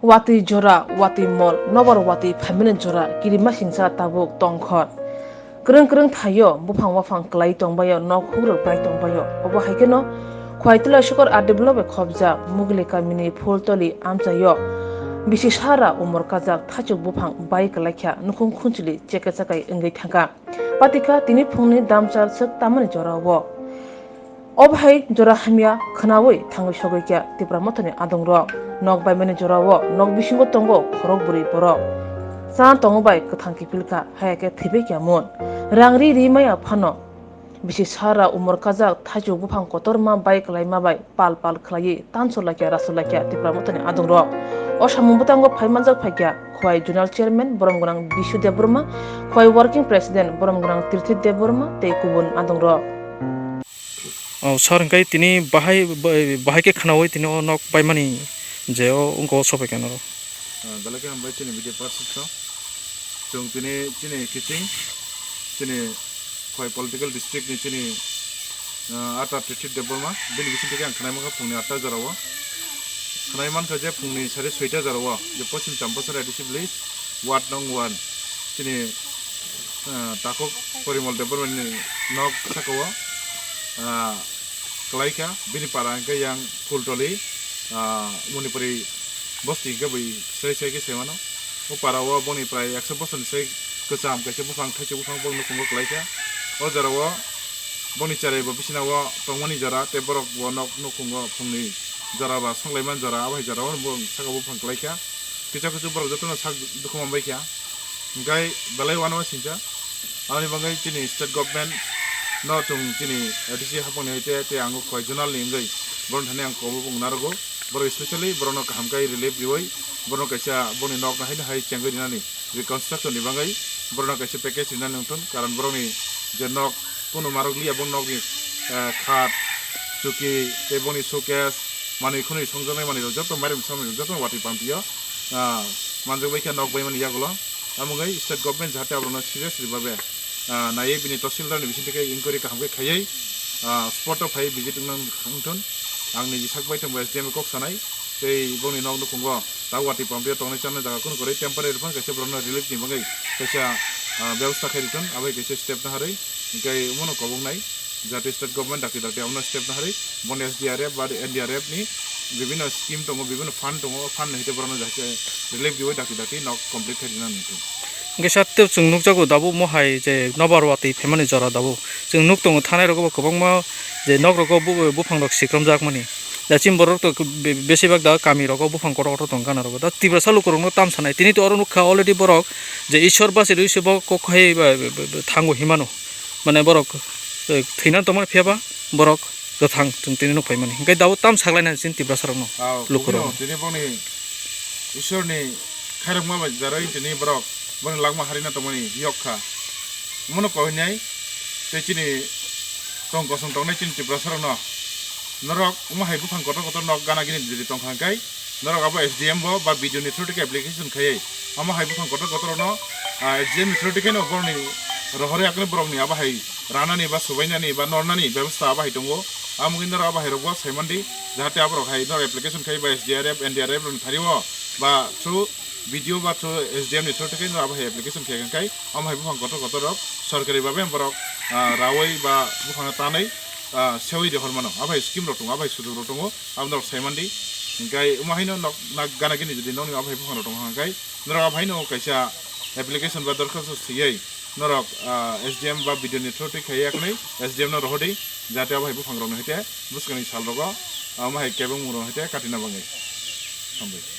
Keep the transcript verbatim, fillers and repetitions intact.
Watwi jora, watwi mol, nobar watwi phaimani jora, kirima singsa tabuk tongkhor. Kwrwng kwrwng thaio, buphang waphang kwlai tongbaio, nok hukrok bai tongbaio. Obo hai kheno Khwaitwlai Sukor R D block bai khopjak Mugli kamini Phultoli amchaio bisi sara umor kajak thaichuk buphang bai kwlaikha nukhung khunchili cheke chakai wngwi thangkha. Patikha tini phungni damchar swk tamani jorao. Obo hai jora hamya khwnawi thangwi sogwi kha Tipra Mothani adongrok. Nok baimani jorao nok bisingo tongo khorok bwrwi borok. Cha tongo bai kwthang kiphilkha, haya khe thwibai kha mun. Rang ri ri maya phano bisi sara umor kajak thaichuk buphang kotorma bai kwlaima bai pal pal khlaiwi tanso laikha raso laikha Tipra Mothani adongrok. O samung bwtango phai manjak phaikha Khwai Zonal Chairman borom gwnang Bishu Debbarma, Khwai Working President borom gwnang Tirthi Debbarma tei kubun adongrok. O sir, hwnkhe tini bahai, bahai khe khwnawi tini o nok baimani je o wngkha o sopai kha norok. Ah, belai khe hambai chini video persons no. Chwng tini chini kiching, chini Khwai political district ni chini, ah, ata Tirthi Debbarma, bini bising theke ang khwnai mankha phungni atta jora o. Khwnai mankha je phungni sari soita jora o, je Poschim Champachari A D C village, ward nong one, chini ah, takhuk Porimol Debbarmani nok saka o, ah, kwlaikha, bini para hwnkhe yang Phultoli, ah, Manipuri bosti hwnkhe bui sai sai khe sai mano. O para o boni prai ekso bosorni sai kwcham kaisa buphang, thaichuk buphang boni nukhungo kwlaikha. O jora o boni cherai bo bisina o tongmani jora tei borok bo nok nukhungo phungni jora ba songlaimani jora, abo hai jora o bo saka buphang kwlaikha. Kisa kusu borok jotono sak dukhu manbaikha. Hingkai belai uanama singcha. Aboni bagwi chini state government no chwng chini A D C hapangni hai te, te ang koi zonal ni wngwi borok thani ang kobo wng narogo. Borok specially borokno kaham kai relief riwi, borokno kaisa boni nok no haino hai chengwi rinani, reconstruction ni bagwi borokno kaisa package rinani wngthun, karon borokni je nok kunu marok liya, bo nokni, eh, khat, chuki tei boni showcase, manwi khwnwi songjaknai manwi rok joto mairum samani rok joto watwi pampio, ah, manjak bai khe nok bai mani yagulo. Amo wngwi state government jahate aborokno seriously babe, ah, naiwi bini tahsildar ni bisingtwi khe inquiry kaham khe khaiwi, ah, spot o phaiwi visit wngna wngthun. Ang niji sak bai thangbo S D M kok sanai tei bongni nok nukhungo ta watwi pampio tongnai chanai jaga kunu kwrwi temporary phano kaisa borokno relief ni bagwi kaisa, ah, bebosta khai rithun, abai kaisa step naharwi hingkai omono koboknai. Jate state government dakti dakti abono step naharwi, bono S D R F ba N D R F ni bibhinno scheme tongo, bibhinno fund tongo, o fund ni hwnkhe borokno jahai khe relief riwi dakti dakti nok complete khai rina nangkhe. Hwnkhe sir, tei chwng nukjago dabo mohai je nobar watwi phaimani jora dabo. Chwng nuk tongo thanai rogo bo kwbangma je nok rogo bu-, buphang rok sikromjakmani. Da chini borok to be-, besibak da kami rogo buphang kotor kotor tong gana rogo. Da Tiprasa lukurokno tam sanai. Tini to oro nukha already borok je Ishwar basi rwi se bo kok hai ba, ba, ba, ba, thango himano. Mane borok, eh, thwina tongmani phiya ba borok kwthang chwng tini nuk phaimani. Hingke dabo tam saklaina chini Tiprasa rokno, ah, lukurok. Tini boni Ishwar ni khairokma bai jaroi tini borok boni langma harina tongmani yok kha. Omono koinai tei chini tong kosong tongnai chini Tiprasa rokno norok omo hai buphang kotor kotor nok gana gini diri tongkha hingkai. Norok abo S D M bo ba B D O ni through tike application khaiwi, amo hai buphang kotor kotor no, ah, S D M ni through tike no borokni rohorwi akni borokni abo hai ranani ba subainani ba nornani bebosta abo hai tongo. Amo wngwi norok abo hai rok bo saimandi, jahate aborok hai norok application khai ba S D R F, N D R F rokni thari o ba through B D O ba through S D M ni through tike norok abo hai application khai khai amo hai buphang kotor kotor rok sorkari babe borok, ah, rawi ba buphang tanwi, ah, sewi rihor mano. Abo hai scheme rok tongo, abo hai sujok rok tongo. Abo norok saimandi, hingkai omo haino nok, nak gana gini jodi nokni abo hai buphang rok tongkha hingkai norok abo haino kaisa application ba dorkhasto siyai norok, ah, S D M ba B D O ni through twi khaiya khwnwi S D M no rohordi, jate abo hai buphang rokno hite bwskangni sal rogo, ah, omo hai kebengmung rok hite katina bagwi. Hambai.